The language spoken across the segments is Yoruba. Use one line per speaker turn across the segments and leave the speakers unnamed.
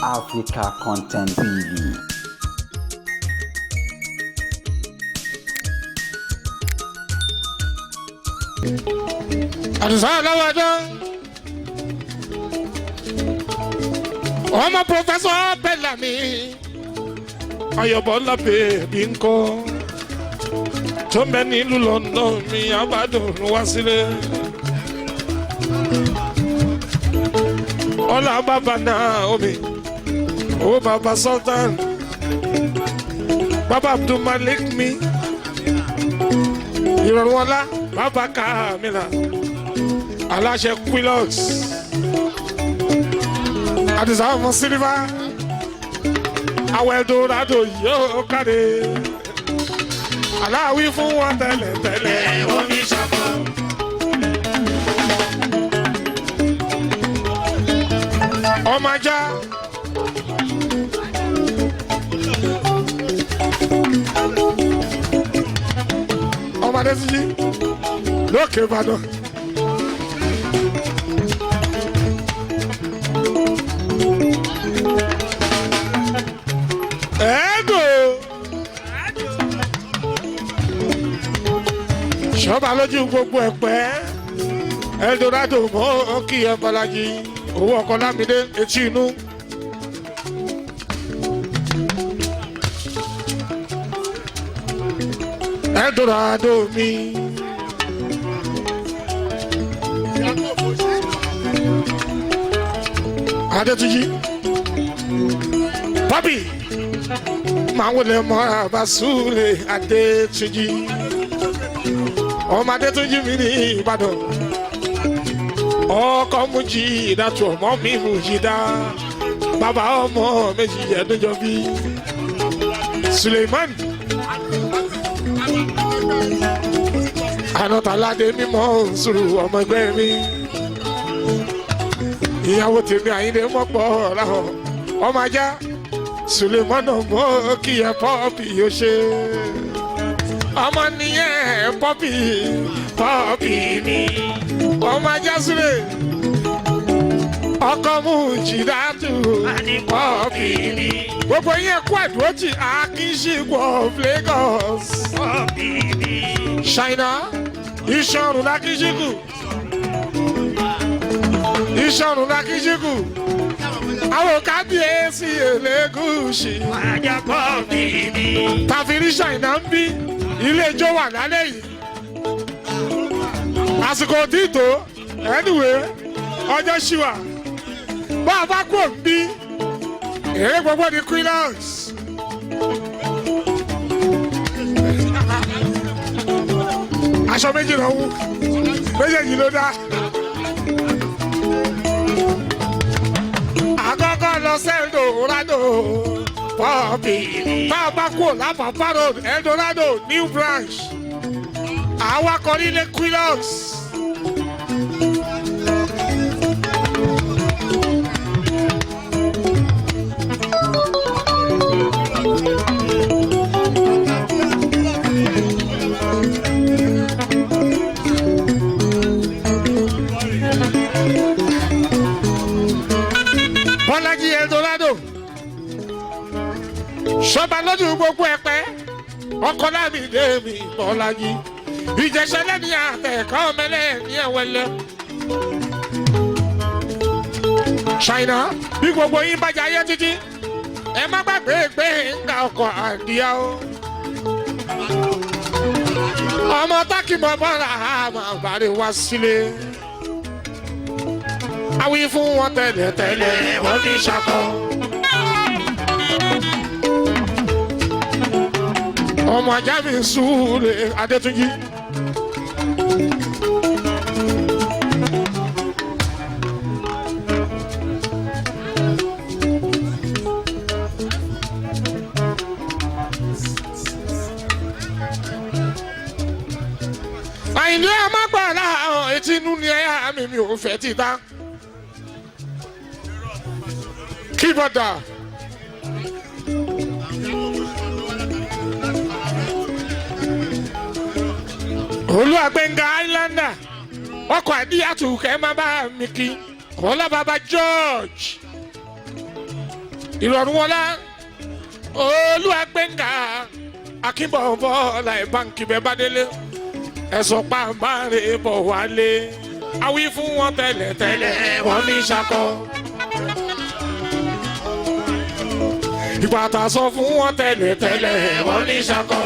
Africa Content TV.
Àdìsá aláwàdá. Ọmọ Professor Bellamy Ayọ̀bọ̀lá bèbí ńkọ́ tó ń bẹ nílùú London mi àbádùn wá sílé. Ọlá bàbá Naomi, owó bàbá Sultan, bàbá Abdulmalik mi, ìrọ̀rùn ọlá bàbá Kamila, aláṣẹ Quilox, Àdìsá ọmọ Sílífà, àwọn Eldorado yóò káre, aláwí fún wọn tẹ́lẹ̀ tẹ́lẹ̀ wọ́n ní sàmọ́. Ọmọ ajá. Ọmọ Adésíjí lókè Ìbàdàn. Ẹ̀ẹ́dò. Ṣọ́ba lójú gbogbo ẹ̀pẹ́. Eldorado mọ́ kí ẹ Bọ́lájí. Owó ọkọ̀ Lámídé etí inú. Eldorado mi. Adétúnjí. Bọ́bì máa ń wọlé mọ́ra bá súlẹ̀ Adétúnjí. Ọmọ Adétúnjí mi ní Ìbàdàn. Ọkọ mú jí ìdátù ọmọ mi mú jí dá. Bàbá ọmọ méjì ẹ̀dúnjọ bí. Suleiman. Ànátàládé mímọ́ sùúrù ọmọ ẹgbẹ́ mi. Ìyàwó tèmi Àyíndé mọ́pọ̀ láhọ̀. Ọmọ ajá Suleiman mọ́ kí ẹ pọ́ọ̀pì yóò ṣe. Ọmọ nìyẹn pọ́ọ̀pì pọ́ọ̀pì mi. Ọmọ ajá Sule. Ọkọ mú jìdátù pọ́ọ̀pì mi. Gbogbo yẹn kú àdúrótì Akínṣígbọ̀ of Lagos. Ṣáínà ìṣọ̀rùn lákínṣíkù. Ìṣọ̀rùn lákínṣíkù. Àwọn kábíyèsí Elégùṣì. Tàfírí Ṣáínà ń bí ilé ijó wà lálẹ́ yìí. Àsìkò títò anyway ọjọ́ ṣì wà. Bá a bá kú òun bí èrè gbogbo ní Quilox. Aṣọ méjì ló wú, méjèèjì ló dá. Àkọ́kọ́ lọ sí Eldorado pọ́ọ̀pì. Bá a bá kú lápapá road Eldorado new branch. Àwa kọ nílé Quilox. Bọ́lájí Eldorado. Ṣọba lójú gbogbo ẹ̀pẹ́. Ọkọ Lámìdé mi Bọ́lájí. Ìjẹsẹ̀ lẹ́ni àtẹ̀kọ́ mẹ́lẹ́ ní ẹ̀wẹ̀lẹ́. Ṣáínà bí gbogbo yín bá jayé títí. Ẹ má gbàgbé pé ń ga ọkọ̀ àdìyá o. Ọmọ tákì mọ́ bọ́lá àmọ́ àbárí wá sílé. Awí fún wọn tẹ́lẹ̀ tẹ́lẹ̀ wọ́n fi ṣakọ. Ọmọ ajá mi súre Adétúnjí. Àyìnlé ọmọgbàlá etí inú ni ẹ̀yà mi mi ò fẹ́ ti dá. Kíbọ̀dà. Olúwàgbẹ̀ngà Islander ọkọ̀ àdíyàtú kẹ́ má bá mi kí Ọlá bàbá George. Ìrọ̀rùn wọlá Olúwagbénga Akínbọ̀bọ̀ láì báńkì bẹ́ẹ̀ bá délé ẹ̀sọ́ pàmbáre bọ̀ wálé awí fún wọn tẹ́lẹ̀ tẹ́lẹ̀ wọ́n ní ṣakọ. Ìgbà tá a sọ fún wọn tẹ́lẹ̀ tẹ́lẹ̀ wọ́n ní ṣakọ.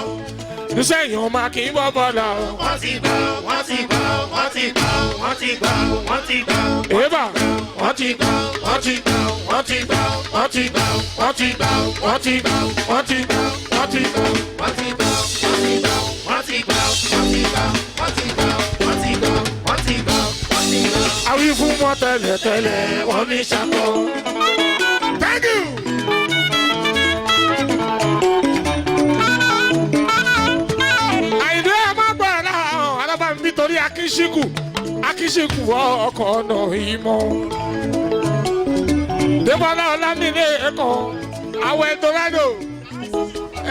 Nísẹ̀yìn ọmọ Akínbọ̀bọ̀ là.
Wọ́n ti gbọ́, wọ́n ti gbọ́, wọ́n ti gbọ́, wọ́n ti gbọ́, wọ́n ti gbọ́.
Eba wọ́n ti gbọ́, wọ́n ti gbọ́, wọ́n ti gbọ́, wọ́n ti gbọ́, wọ́n ti gbọ́, wọ́n ti gbọ́, wọ́n ti gbọ́, wọ́n ti gbọ́.
Wọ́n ti gbọ́, wọ́n ti gbọ́, wọ́n ti gbọ́, wọ́n ti gbọ́, wọ́n ti gbọ́, wọ́n ti gbọ́, wọ́n ti gbọ́, wọ́n ti gbọ́.
Awí fún wọn tẹ́lẹ̀ tẹ́lẹ̀ wọ́n ní ṣakọ. Thank you. Àyìndé ọmọgbọ̀nà alábàámi torí Akínsíkù Akínsíkù ọkọ̀ ọ̀nà ìmọ̀. Débọ́lá Ọlámídé ẹ̀kọ́ àwọ̀ Eldorado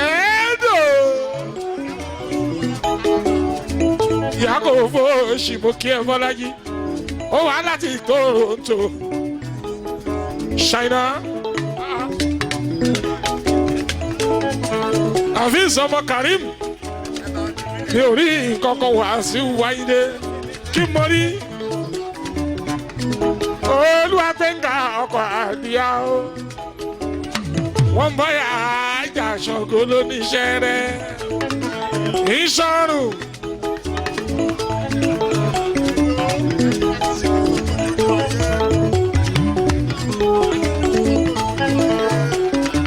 ẹ̀ẹ́dò. Ìyá kò fóòṣì mo kí ẹ Bọ́lájí ó wá láti Toronto China. Àfíìsì ọmọ Karim mi ò rí nǹkan kan wá sí wáyé kí mo rí Olúwagbénga ọkọ̀ àdìyá o wọ́n bọ́yà ajá Ṣàngó lóníṣẹ́ rẹ̀ ìṣọ́rùn.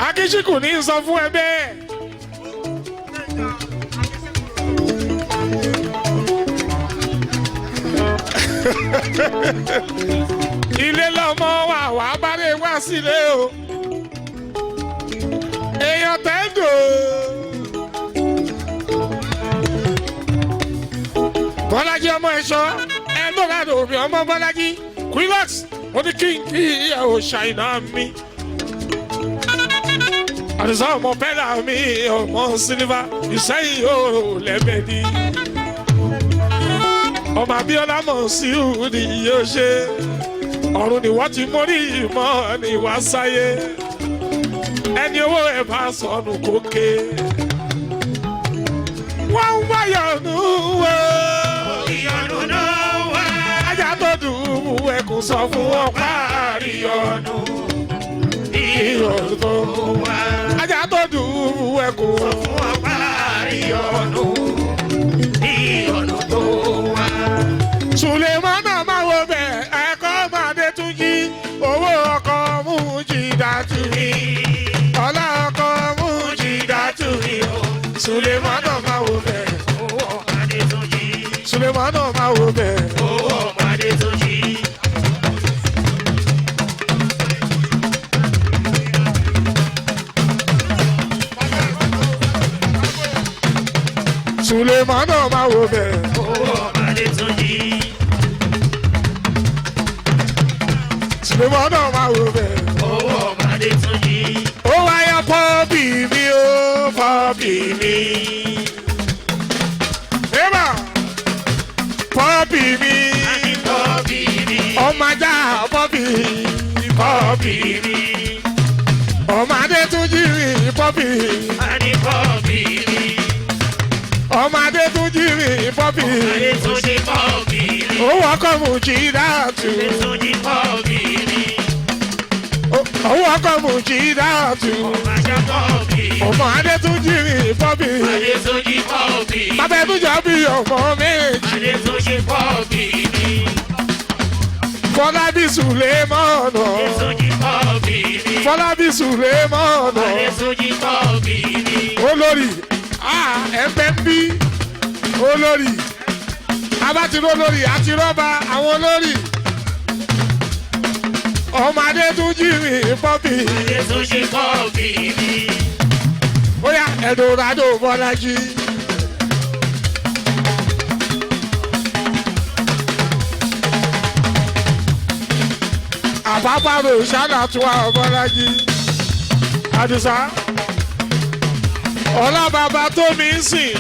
Akínsíkù ní sọ fún ẹ bẹ́ẹ̀. Ilé lọmọ wa wà á bá lè wá sílé o. Èèyàn tẹ́ńdò. Bọ́lájí ọmọ ẹ̀ṣọ́ Eldorado mi ọmọ Bọ́lájí Quilox mo ní kí n kí ìyàwó ṣàìnà mi. Àdìsá ọmọ pẹ́lá mi ọmọ sílífà Ìsẹ́yìn òòrò lẹ́mẹ̀dì. Ọmọ Abíọ́lá mọ̀ sí ìhùdí yóò ṣe. Ọ̀run ni wọ́n ti mórí ìmọ̀ ni wá sáyé. Ẹni owó ẹ̀ bá sọnù kókè. Wọ́n ń wáyọ̀ nù wò.
Ìyọnu ló wà.
Ajá tó dùn ún ẹkùn sọ fún wọn páàrí ọ̀nù.
Ìyọnu
Ìyọ̀nù.
wà.
Ajá tó dùn ún ẹkùn.
Fún ọ̀pá ìyọnu. Ìyọnu tó wà.
Sùlẹ̀mọ́nà máa wo bẹ̀ ẹ̀kọ́ máa dé tún jí owó ọkọ̀ mú jí dàtú mi. Ọlá ọkọ̀ mú jí dàtú mi o. Sùlẹ̀mọ́nà máa wo bẹ̀.
Owó ọ̀pá tó jí.
Sùlẹ̀mọ́nà máa wo bẹ̀.
Owó ọ̀pá tó jí.
Sùlẹ̀mọ́nà máa wo bẹ̀.
Owó ọ̀pá tó jí.
Sùlẹ̀mọ́nà máa wo bẹ̀.
Owó ọ̀pá tó jí.
Ó wáyà pọ́ọ̀bì mi ó pọ́ọ̀bì mi. Ébà pọ́ọ̀bì mi.
Àní pọ́ọ̀bì mi.
Ọmọ ajá pọ́ọ̀bì pọ́ọ̀bì.
Mi.
Ọmọ adé tún jí mi pọ́ọ̀bì.
Àní pọ́ọ̀bì mi.
Ọmọ adé tún jí mi pọ́ọ̀bì.
Adé tó jí pọ́ọ̀bì mi.
Owó ọkọ̀ mú jí dáàtú.
Adé tó jí pọ́ọ̀bì mi.
Owó ọkọ̀ mú jí dáàtú.
Ọmọ ajá pọ́ọ̀bì mi.
Ọmọ adé tún jí mi pọ́ọ̀bì.
Adé tó jí pọ́ọ̀bì mi.
Bàbá ẹ̀dúnjọ́ bí ọmọ méjì.
Adé tó jí pọ́ọ̀bì mi.
Fọlábí Sùlẹ́mọ̀nà.
Adé tó jí pọ́ọ̀bì mi.
Fọlábí Sùlẹ́mọ̀nà.
Adé tó jí pọ́ọ̀bì mi.
Olórí ẹ̀fẹ̀ ń bí olórí. Abátidó olórí àti rọ́bà àwọn olórí. Ọmọ adé tún jí mi pọ́bì.
Adé tó jí pọ́ọ̀bì mi.
Bóyá Eldorado Bọ́lájí. Àpápàrò ṣáná tún wà Bọ́lájí. Àdìsá. Ọlá bàbá tó mi ń sìn.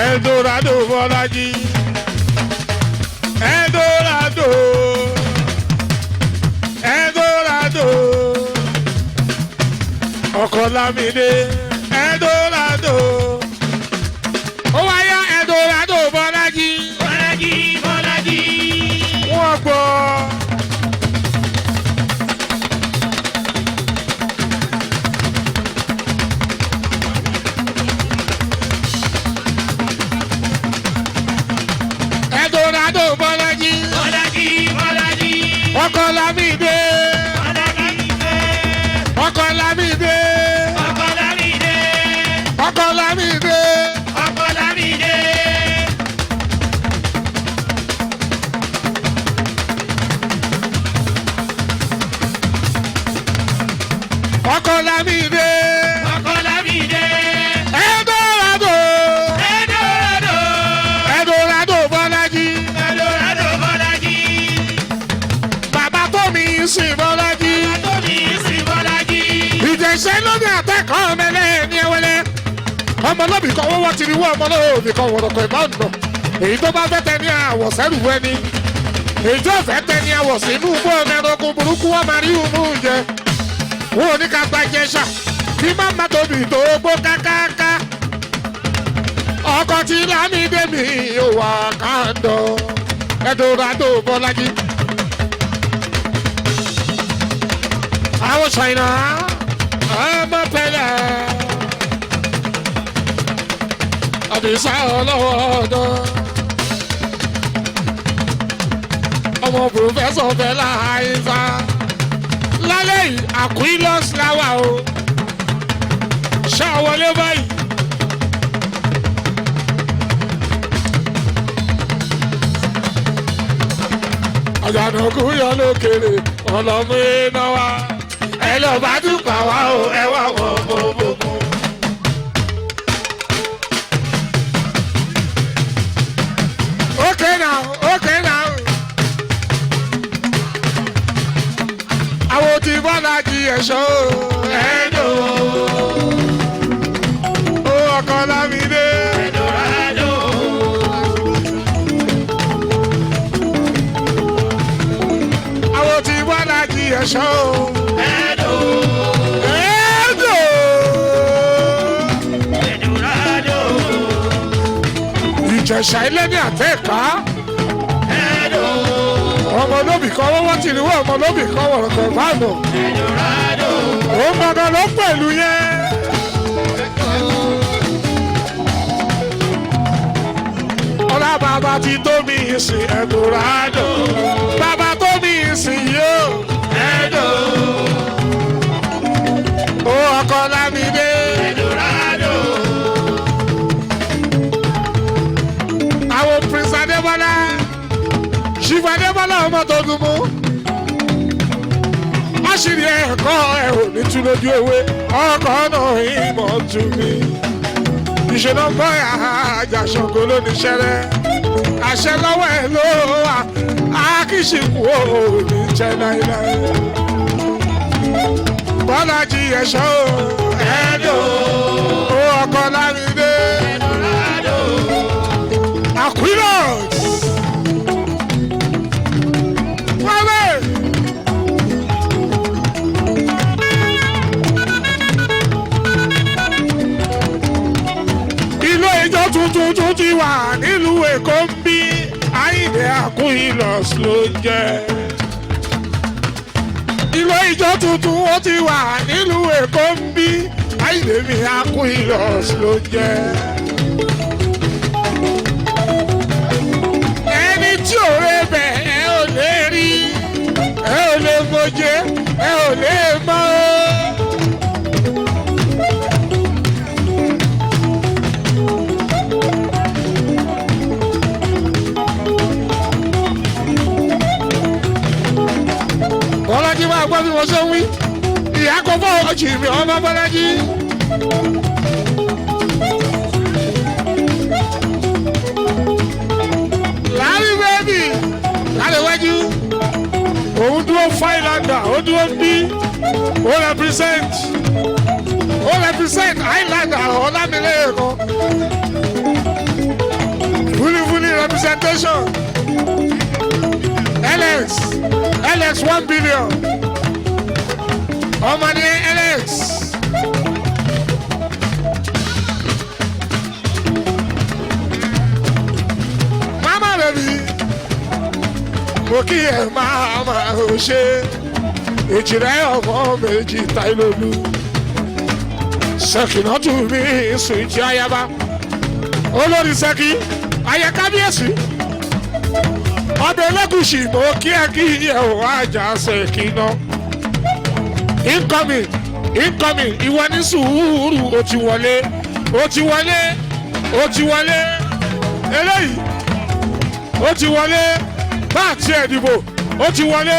Eldorado Bọ́lájí. Eldorado. Eldorado. Ọkọ Lámídé Eldorado. Ó wáyá Eldorado Bọ́lájí.
Bọ́lájí Bọ́lájí.
Wọ́n gbọ́. Eldorado Bọ́lájí.
Bọ́lájí Bọ́lájí.
Ọkọ Lámídé.
Bọ́lájí fẹ́.
Ọkọ Lámídé.
Ọkọ Lámídé.
Ọkọ Lámídé.
Ọkọ Lámídé.
Ọkọ Lámídé.
Ọkọ Lámídé.
Eldorado.
Eldorado.
Eldorado Bọ́lájí.
Eldorado Bọ́lájí.
Bàbá tó mi sìn Bọ́lájí.
Tómi sí Bọ́lájí.
Ìjẹ̀ṣẹ́ lórí àtẹ́kọ̀ọ́ ọmọlẹ́ ní ẹwẹ́lẹ́. Ọmọ lóbì kan wọ́wọ́ ti rí wọ́ ọmọ lóbì kan wọ̀rọ̀kọ̀ ìbánu. Èyí tó bá fẹ́ tẹ ní àwọ̀ sẹ́rù wẹ́ni. Èyí tó fẹ́ tẹ ní àwọ̀ sínú fún ọmọ ẹranko burúkú wọ́n máa rí òun jẹ. Wọ́n ò ní ká gba jẹ̀ṣà. Kí má má tóbi tó gbó kákáká. Ọkọ̀ tí Lámídé mi ò wà kándọ̀. Eldorado Bọ́lájí. Àwọn Ṣáínà ọmọ pẹ̀lẹ́ Àdìsá ọlọ́wọ́ ọ̀dọ́ ọmọ pòfẹ́sọ̀ Bẹ́lá àìsà lálẹ́ yìí Aquilos láwà o ṣàwọlé báyìí. Àjànàkú yọ lókèrè ọlọ́mú iná wa ẹ lọ bá dùpà wá o ẹ wá wọ bòbòkun. Okay now, okay now. Àwọn tí Bọ́lá jí ẹ̀ṣọ́ ẹ̀dọ̀. Ó ọkọ Lámídé.
Eldorado.
Àwọn tí Bọ́lá jí ẹ̀ṣọ́
Edo.
ẹ̀dọ̀.
Eldorado.
Ìjẹ̀ṣà ilé ní àtẹ̀ká.
Edo.
Ọmọ olóbì kan wọ́wọ́ tì ní wọ́n ọmọ olóbì kan wọ̀rọ̀kọ̀ ìbánu.
Eldorado.
Òun gangan ló pẹ̀lú yẹn. Ọlá bàbá ti tó mi ìsìn Eldorado. Bàbá tó mi ìsìn yóò.
Edo.
Ó ọkọ Lámídé.
Eldorado.
Àwọn Prince Adébọ́lá. Ṣìfù Adébọ́lá ọmọ tó dùn mú. Àṣírí ẹ̀kọ́ ẹ̀ ò ní tú lójú ewé. Ọkọ̀ náà ìmọ̀ tù mí. Ìṣẹ̀lẹ̀ ń bọ́ àjàṣọ̀gò lóníṣẹ́rẹ́. Àṣẹ lọ́wọ́ ẹ̀ ló wà. Akíṣìkù ò ní jẹ́ láíláí. Bọ́lájí ẹ̀ṣọ́ ẹ̀dọ̀ ó ọkọ̀ Lámídé.
Eldorado.
Aquilos. Wálé. Ilé ìjọ tuntun tún ti wà nílùú Èkó ń bí Àyìndé Aquilos ló ń jẹ́. Ilé ìjọ tuntun ó ti wà nílùú Èkó ń bí Àyìndé mi Aquilos ló ń jẹ́. Ẹni tí ò rẹ bẹ̀ ẹ ò lè rí, ẹ ò lè mọ̀jẹ̀, ẹ ò lè mọ̀ ọ́. Bọ́lájí máa gbọ́ bí mo ṣe ń wí. Ìyá kò fọ́ ọjì mi ọmọ Bọ́lájí. Láàrin bẹ́ẹ̀bì láàrin iwájú. Òun dúró Fáìlàndà, ó dúró ń bí. Ó represent. Ó represent Highlander Ọlámilékan. Fúlífúlí representation. LX LX 1 billion. Ọmọ ní LX. Mo kí ẹ máa máa ò ṣe. Èjìrẹ́ ọmọ méjì Táílólú. Ṣèkìnàtù mi sùn jí ayaba. Olórí Ṣẹ́kí, ayẹ kábíyèsí. Ọbẹ̀ Ẹlẹ́gùṣì mo kí ẹ kí ẹ ò àjà Ṣèkìnà. Incoming, incoming, ìwọ ní sùúrù, ó ti wọlé, ó ti wọlé, ó ti wọlé. Eléyìí, ó ti wọlé, bá àti ẹ̀dìbò, ó ti wọlé.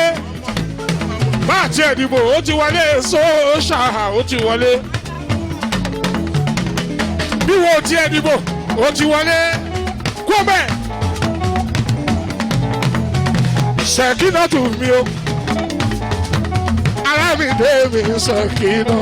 Bá àti ẹ̀dìbò, ó ti wọlé, sóòṣà, ó ti wọlé. Bí wo ti ẹ̀dìbò, ó ti wọlé. Kú bẹ́ẹ̀. Ṣèkínà tù mí o. Arámidé mi Ṣèkínà.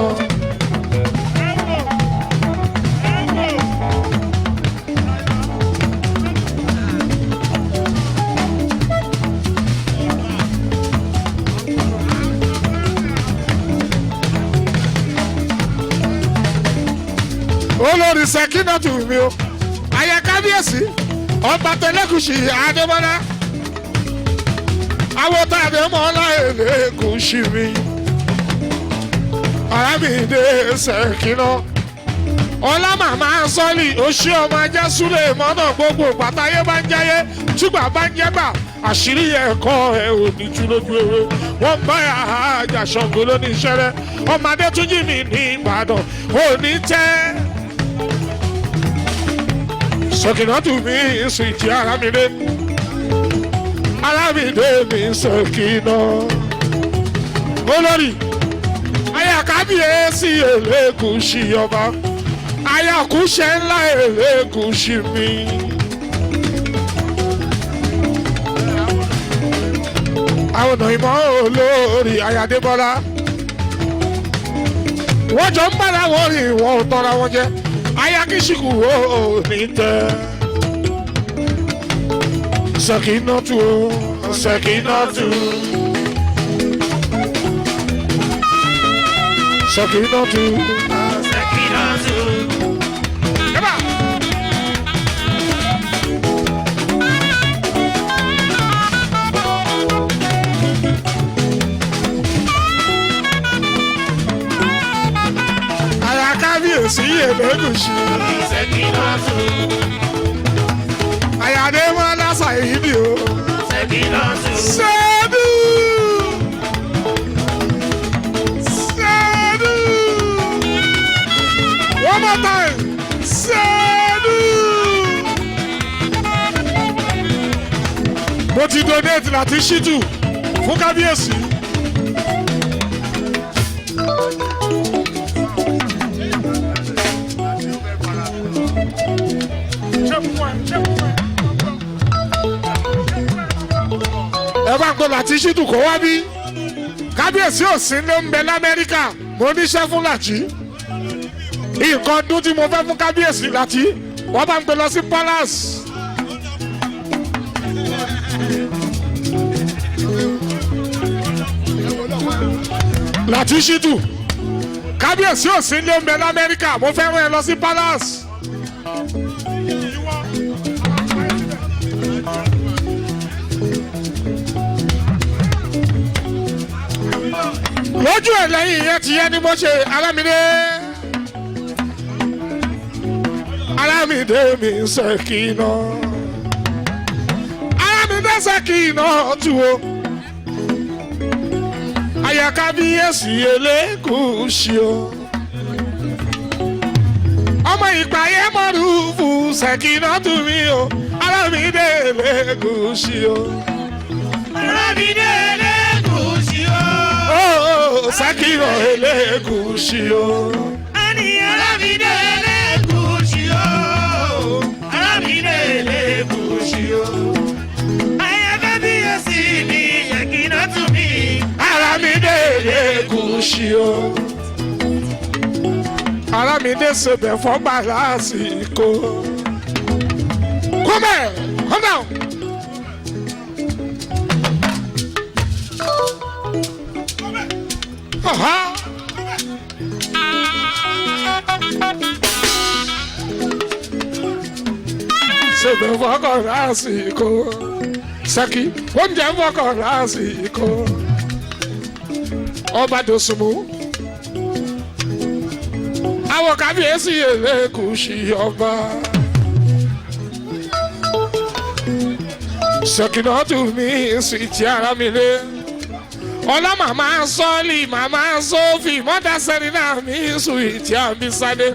Olórí Ṣèkínà tù mí o. Àyà kábíyèsí, ọba Tẹlẹ́kùṣì Adébọ́lá. Àwọn tá a dé mọ́ Ẹlẹ́gùṣì mi. Arámidé Ṣèkínà. Ọlá màmá sọ́ọ̀lì oṣù ọmọ ajá súlẹ̀ mọ́nà gbogbo pàtàyé bá ń jáyé túgbà bá ń jẹ́gbà àṣírí ẹ̀kọ́ ẹ̀ ò ní tú lójú ewé. Wọ́n bá àjà Ṣàngó lóní iṣẹ́ rẹ̀. Ọmọdé tún jí mi ní Ìbàdàn ò ní tẹ́. Ṣèkínà tù mí sùn ìtì Arámidé. Arámidé mi Ṣèkínà. Olórí aya kábíyèsí Ẹlẹ́gùṣì ọba. Aya kúṣẹ́ ńlá Ẹlẹ́gùṣì mi. Àwọn ọ̀nà ìmọ̀ olórí Ayadébọ́lá. Wọ́n jọ ń bára wọn rìn wọn ò tọ́ra wọn jẹ. Aya kìsìkù ò ní tẹ́. Ṣèkínà tù ó, Ṣèkínà tù. Ṣèkínà tù.
Ṣèkínà tù.
Eba. Aya kábíyèsí Ẹlẹ́gùṣì.
Ṣèkínà tù.
Aya Adémọ́lá Ṣàyídì o.
Ṣèkínà tù.
Ṣẹ́dú. Ṣẹ́dú. One more time. Ṣẹ́dú. Mo ti donate láti ṣítù fún kábíyèsí. Ẹ bá ń gbọ́ láti ṣítù kó wá bí. Kábíyèsí òsín ló ń bẹ l'Amẹ́ríkà. Mo níṣẹ́ fún Làtí. Nǹkan ọdún tí mo fẹ́ fún kábíyèsí Làtí, wọ́n bá ń gbé lọ sí palace. Làtí ṣítù. Kábíyèsí òsín ló ń bẹ l'Amẹ́ríkà. Mo fẹ́ rán ẹ lọ sí palace. Lójú ẹ̀ lẹ́yìn ìyẹn ti yẹ ni mo ṣe Arámidé. Arámidé mi Ṣèkínà. Arámidé Ṣèkínà tù o. Aya kábíyèsí Ẹlẹ́gùṣì o. Ọmọ ìpàyẹ́ mọ́rùfù Ṣèkínà tù mí o. Arámidé Ẹlẹ́gùṣì o.
Arámidé Ẹlẹ́gùṣì o.
Ó Ṣèkínà Ẹlẹ́gùṣì o.
Àní Arámidé Ẹlẹ́gùṣì o. Arámidé Ẹlẹ́gùṣì o. Aya kábíyèsí mi Ṣèkínà tù mí.
Arámidé Ẹlẹ́gùṣì o. Arámidé ṣebẹ̀ fọ́gbà lásìkò. Kúmẹ̀, come down. Aha. Ṣebẹ̀ fọ́gbà lásìkò. Ṣẹ́kí oúnjẹ fọkàn lásìkò ọba Dòsùnmù àwọn kábíyèsí Elégùṣì ọba. Ṣèkínàtù mi sì ti ara mi lé ọlá màmá sọ́ọ̀lì màmá sófì mọ́tà sẹ́rìnà mi sùn ìtì àmì sáde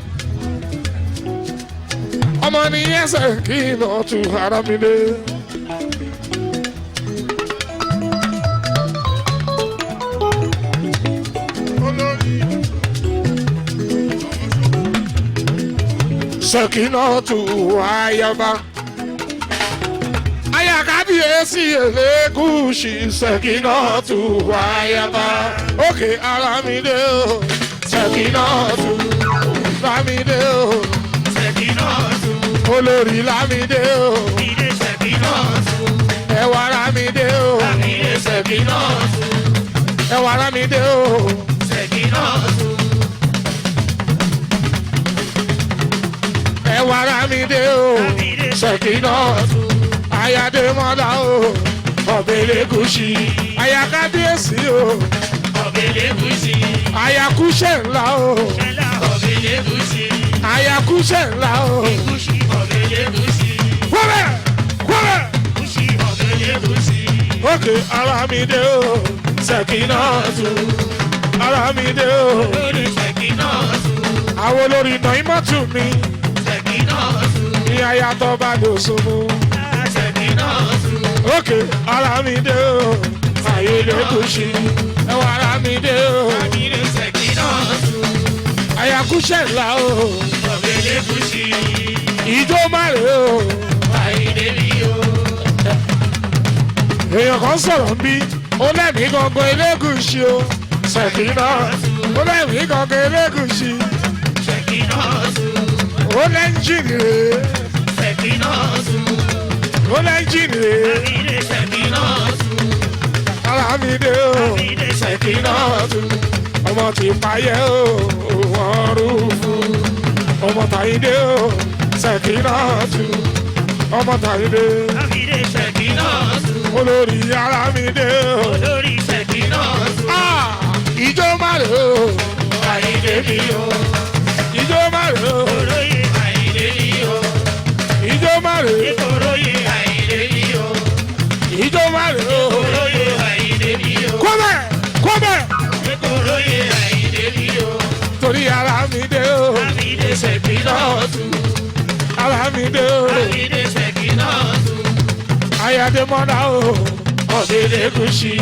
ọmọ nìyẹn Ṣèkínàtù ara mi lé. Ṣèkínàtù ayaba aya kábíyèsí Elégùṣì Ṣèkínàtù ayaba òkè Àràmídé o Ṣèkínàtù Lámídé o
Ṣèkínàtù.
olórí Lámídé o
Ilé Ṣèkínàtù.
ẹwà Lámídé o
Ilé Ṣèkínàtù.
ẹwà Lámídé o
Ṣèkínàtù.
ẹwà Lámídé o Ṣèkínàtù ayadémọ́lá o ọbẹ̀ Elégùṣì aya kábíyèsí o
Ọbẹ̀ Elégùṣì.
ayakúṣẹ̀ ńlá o
Ṣẹlá ọbẹ̀ Elégùṣì.
ayakúṣẹ̀ ńlá o.
Gúúsì ọbẹ̀ Elégùṣì.
Wọ́bẹ̀ wọ́bẹ̀
Gúúsì ọbẹ̀ Elégùṣì.
òkè Àràmídé o Ṣèkínàtù Àràmídé o
Lórí Ṣèkínàtù.
àwọn olórí Nàímọ́tù mi
Ṣèkínàtù.
ní ayatọ̀ bá Dòsùnmù
Ṣèkínàtù.
òkè Àràmídé o Elégùṣì ẹwà Àràmídé o
Ilé Ṣèkínàtù.
ayakúṣẹ̀ ńlá o
Ọbẹ̀ Elégùṣì.
ìjó márè o
Àyìndé mi o.
èèyàn kan sọ̀rọ̀ ń bí ó lẹ́mìí gangan Elégùṣì o Ṣèkínàtù ó lẹ́mìí gangan Elégùṣì
Ṣèkínàtù.
ó lẹ́ńjìnì rèé
Ṣèkínàtù.
ó lẹ́ńjìnì rèé.
Ilé Ṣèkínàtù.
Àràmídé o
Ilé
Ṣèkínàtù ọmọ tí payẹ́ o wọ́n rúfu ọmọ tàyídé o Ṣèkínàtù ọmọ tàyídé
Ilé Ṣèkínàtù.
olórí Àràmídé o
Olórí Ṣèkínàtù.
Ah! Ìjó márè o
Àyìndé mi o.
ìjó márè o
Olóyè Àyìndé mi o.
ìjó márè
Olóyè Àyìndé mi o.
ìjó márè o
Olóyè Àyìndé mi o.
kọ́bẹ̀ kọ́bẹ̀
Olóyè Àyìndé mi o.
torí Àràmídé o
Àyìndé Ṣèkínàtù.
Àràmídé o
Àyìndé Ṣèkínàtù.
Ayádémọ́lá o
Ọbẹ̀ Elégùṣì.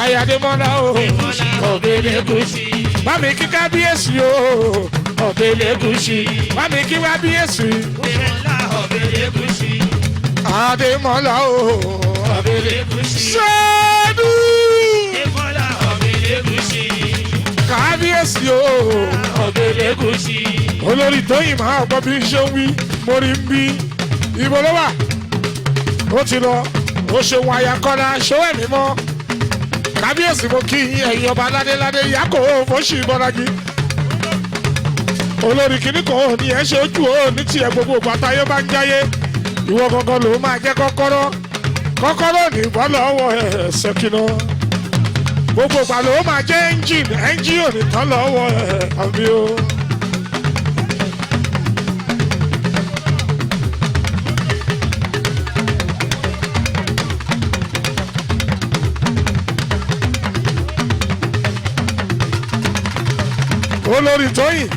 Ayádémọ́lá o.
Ọbẹ̀ Elégùṣì.
Bámi kí kábíyèsí o,
Ọbẹ̀ Elégùṣì.
bámi kí kábíyèsí.
Ṣẹlá ọbẹ̀ Elégùṣì.
Adémọ́lá o,
Ọbẹ̀ Elégùṣì.
ṣẹ́ẹ́dù.
Débọ́lá ọbẹ̀ Elégùṣì.
Kábíyèsí o,
Ọbẹ̀ Elégùṣì.
olórí Tóyìn máa gbọ́ bí ṣe ń wí, mo rí ń bí. Ibo ló wà? Ó ti lọ, ó ṣeun àyàkọ́lá, ṣọwọ́ ẹ̀mí mọ́. Kábíyèsí mo kí yín ẹ̀yin ọba ládéládé, yàkó fóṣì bọ́lájí. Olórí kìíní kan ò ní ẹ ṣe ojú ò ní tiẹ̀ gbogbo ìgbà táyé bá ń jáyé. Ìwọ gangan ló máa jẹ́ kọ́kọ́rọ́. Kọ́kọ́rọ́ ní bọ́ lọ́wọ́ ẹ̀ ṣèkínà. Gbogbo ìgbà ló máa jẹ́ ẹ́ńjìnì, ẹ́ńjìnì ò ní tán lọ́wọ́ ẹ̀ àbí o. Olórí Tóyìn